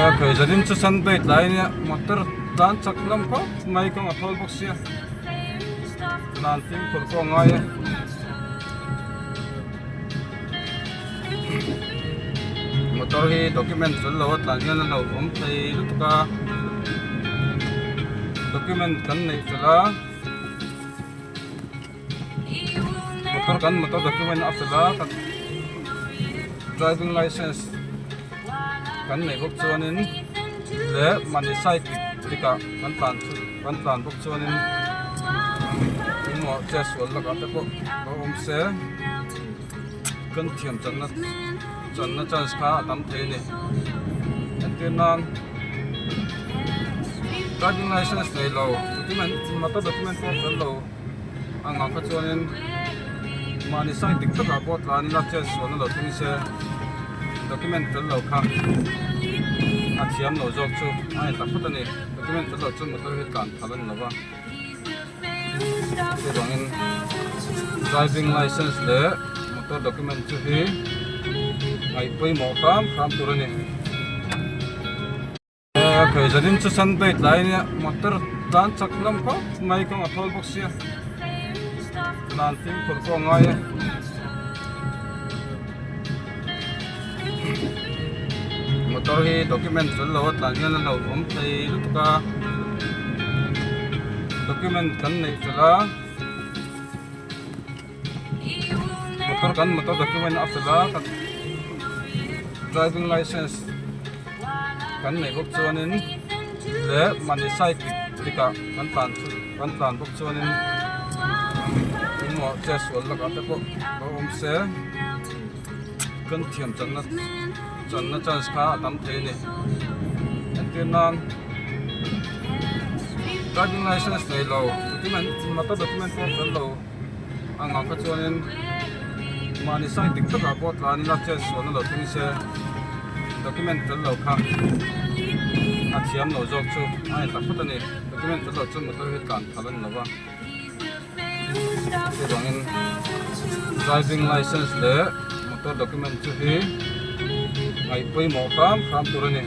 Kei zanin chu sunday tlai ania motor tlan chak lam khawp mai kawng a thawl bawk sia nan fimkhur pawh a ngai a. Motor hi document fel lo a tlan hian a hlauhawm thei lutuk a document kan neih fel a motor kan motor document a fel a kan driving licence kan neih bawk chuanin leh mahni side dik ah kan tlan chu kan tlan bawk chuanin engmaw chetsual lakah te pawh lo awm se. Kan thiam channa channa chance kha a tam thei a ni. Entir nan driving licence nei lo document motor document pawh fel lo ang ah kha chuanin mahni side dik takah pawh tlan ila chet sualna lo thleng se document fel lo kha a thiam lo zawk chu a en tak phawt a ni. Document fel lo chu motor hi tlan phal a ni lo va. Chuvangin driving licence leh motor document chu hi ngaih pawimawh hram hram tur a ni. Kei zanin chu sunday tlai ania motor tlan chak lam khawp mai kawng a thawl bawk sia nan fimkhur pawh a ngai a. Motor hi document fel lo a tlan hian a hlauhawm thei lutuk a document kan neih fel a motor kan motor document a fel a kan driving licence kan neih bawk chuanin leh mahni side dik dik ah kan tlan chu kan tlan bawk chuanin engmaw chetsual lakah te pawh lo awm se. Kan thiam channa channa chance kha a tam thei a ni. Entir nan driving licence nei lo document motor document pawh fel lo ang ah kha chuanin mahni side dik takah pawh tlan ila chet sualna lo thleng se document fel lo kha a thiam lo zawk chu a en tak phawt a ni. Document fel lo chu motor hi tlan phal a ni lo va. Chuvangin driving licence leh motor document chu hi ngaih pawimawh hram hram tur a ni.